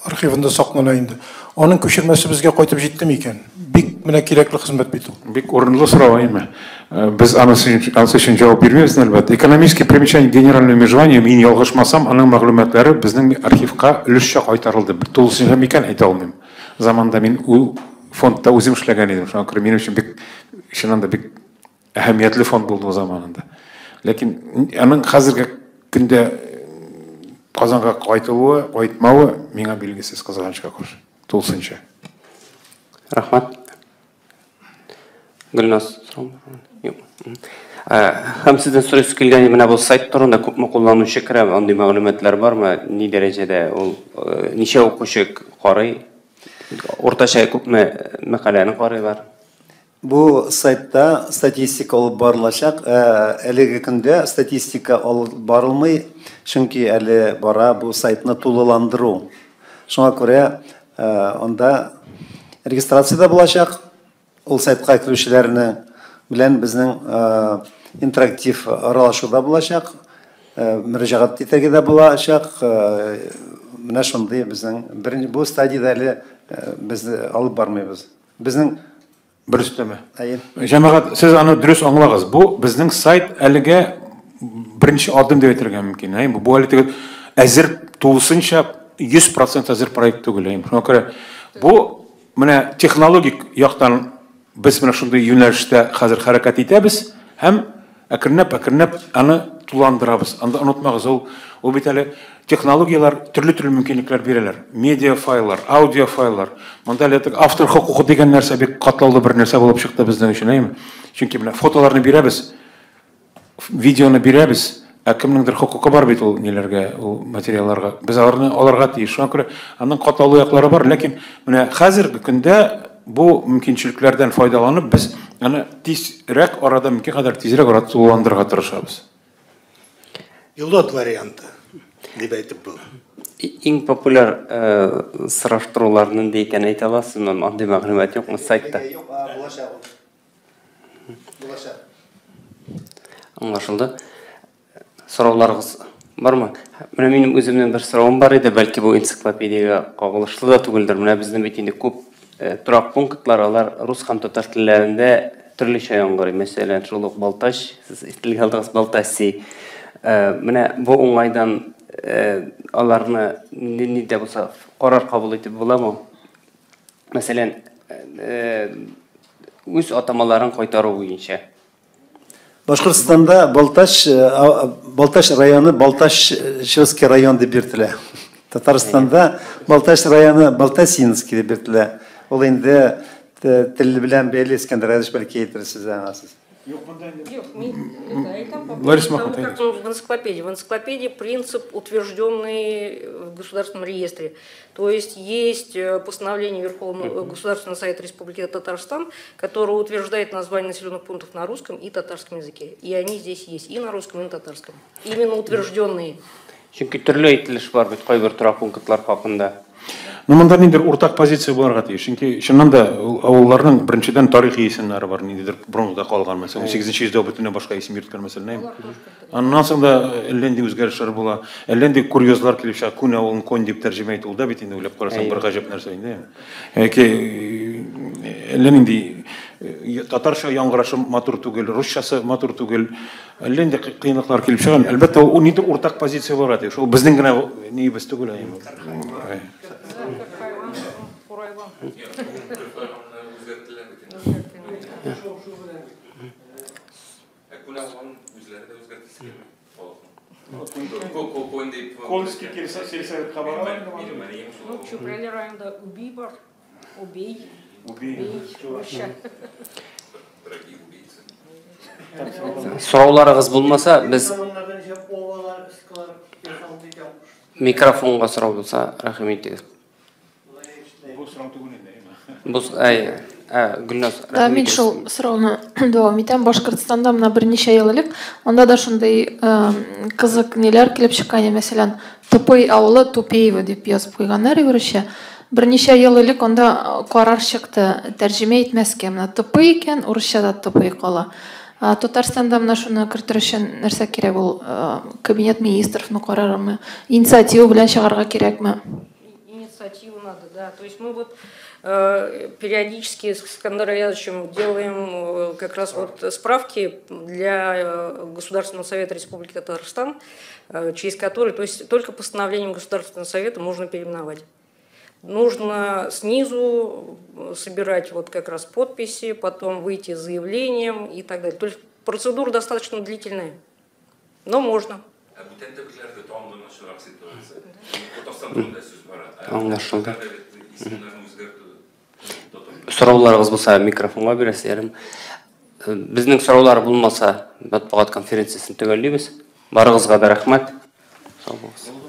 архивында саклана инде. Аның күчермәсе безгә кайтып җиттеме икән? Бик менә кирәкле хезмәт бит ул. Бик урынлы сорау, әйме. Без анысы өчен җавап бирмибез, әлбәттә. Экономические примечания генерального межевания, мин ялгышмасам, аның мәгълүматлары безнең архивка өлешчә кайтарылды. Тулысынча микән әйтә алмыйм. Заманда мин ул фондта үзем эшләгән идем. Шуңа күрә минем өчен бик, чыннан да бик әһәмиятле фонд булды ул заманында. Ләкин аның хәзерге көндә Казанга кайтылуы, кайтмавы миңа билгесез, кызганычка каршы, тулысынча. Рәхмәт. Гөлназ, юк. Һәм сездән сорыйсы килгән, менә бу сайт турында күпме кулланучы керә, андый мәгълүматлар бармы? Ни дәрәҗәдә ул, ничә укучы карый? Уртача күпме мәкаләне карыйлар? Бу сайтта статистика алып барылачак. Әлеге көндә статистика алып барылмый, чөнки әле бара бу сайтны тулыландыру. Шуңа күрә анда регистрация да булачак. Ул сайтка керүчеләрне белән безнең интерактив аралашу да булачак, мөрәҗәгать итәргә дә булачак. Менә шундый безнең беренче бу стадиядә әле без алып бармыйбыз. Безнең бер өстәмә. Җәмәгать, сез аны дөрес аңлагыз. Бу безнең сайт әлегә беренче адым дип әйтергә мөмкин. Бу әле теге әзер тулысынча 100% әзер проект түгел. Шуңа күрә бу менә технологик яктан без менә шундый юнәлештә хәзер хәрәкәт итәбез һәм әкренләп-әкренләп аны тулыландырабыз. Анда онытмагыз, ул бит әле технологияләр төрле-төрле мөмкинлекләр бирәләр. Медиа файлар, аудио файлар. Монда әле автор хокукы дигән нәрсә бик катлаулы бер нәрсә булып чыкты безнең өчен, әйеме? Чөнки менә фотоларны бирәбез, видеоны бирәбез, ә кемнеңдер хокукы бар бит ул ниләргә, ул материалларга. Без аларны алырга тиеш. Шуңа күрә аның катлаулы яклары бар, ләкин менә хәзерге көндә бу мөмкинчелекләрдән файдаланып без аны тизрәк арада, мөмкин кадәр тизрәк арада тулыландырырга тырышабыз. Пилот варианты дип әйтеп була. Иң популяр сораштырулар нинди икән әйтә аласызмы? Андый мәгълүмат юкмы сайтта? Юк, булачак. Булачак. Аңлашылды. Сорауларыгыз бармы? Менә минем үземнең бер соравым бар иде, бәлки бу энциклопедиягә кагылышлы да түгелдер. Менә безнең бит инде күп торак пунктлар, алар рус һәм татар телләрендә төрлечә яңгырый. Мәсәлән, шул ук Балтач, сез телгә алдыгыз Балтаси. Менә бу уңайдан аларны нинди дә булса карар кабул итеп буламы? Мәсәлән, үз атамаларын кайтару буенча. Башкортстанда Балтач, Балтач районы Балтачевский район дип йөртелә. Татарстанда Балтач районы Балтасинский дип йөртелә. Ул инде тел белән бәйле, Искәндәр Әдеш бәлки әйтер сез аңа сез. Юк, монда инде. Юк, мин әйтәм по Лариса поводу Махмутова. того, как в энциклопедии. В энциклопедии принцип, утвержденный в государственном реестре. То есть есть постановление Верховного Государственного совета Республики Татарстан, которое утверждает название населенных пунктов на русском и татарском языке. И они здесь есть и на русском, и на татарском. Именно утвержденные. Чөнки төрле әйтелеш бар бит кайбер торак пунктлар хакында. Ну, монда ниндидер уртак позиция булырга тиеш. Чөнки чыннан да ул авылларның беренчедән тарихи исемнәре бар, ниндидер борынгыда калган, мәсәлән, 18-нче йөздә бөтенләй башка исем йөрткән, мәсәлән, әйме? Аннан соң да әллә нинди үзгәрешләр була, әллә нинди курьезлар килеп чыга, күн авылын конь дип тәрҗемә итү, ул да бит инде уйлап карасаң бер гаҗәп нәрсә инде, әйме? Яки әллә нинди Татарча яңгырашы матур түгел, русчасы матур түгел. Әллә нинди кыенлыклар килеп чыга. Әлбәттә, ул нидер уртак позиция булырга тиеш. Ул безнең генә ниебез түгел. Кольский сельсоветка бара. Ну, Чүпрәле районында Уби бар. Убей. Убей. Сорауларыгыз булмаса, без микрофонга сорау булса, рәхим итегез. Бу сорау түгел инде. Бу, әй, Гөлназ, Да, мин шул сорауны дәвам итәм. Башкортстанда менә берничә ел элек анда да шундый кызык ниләр килеп чыккан, мәсәлән, Тупый авылы Тупеево дип язып куйганнар урысча. Берничә ел элек анда карар чыкты, тәрҗемә итмәскә. Менә тупый икән, урысча да тупый кала. Татарстанда менә шуны кертер өчен нәрсә кирәк ул? Кабинет министровны карармы? Инициатива белән чыгарга кирәкме? Инициативу надо, да. То есть мы вот периодически с Искандаром Ильясовичем делаем как раз вот справки для Государственного совета Республики Татарстан, через который, то есть только постановлением Государственного совета можно переименовать. Нужно снизу собирать вот как раз подписи, потом выйти с заявлением и так далее. То есть процедура достаточно длительная, но можно. Аңлашылды. Сорауларыгыз булса, микрофонга бирәсез, ярым. Безнең сораулар булмаса, матбугат конференциясен төгәллибез. Барыгызга да рәхмәт. Сау булыгыз.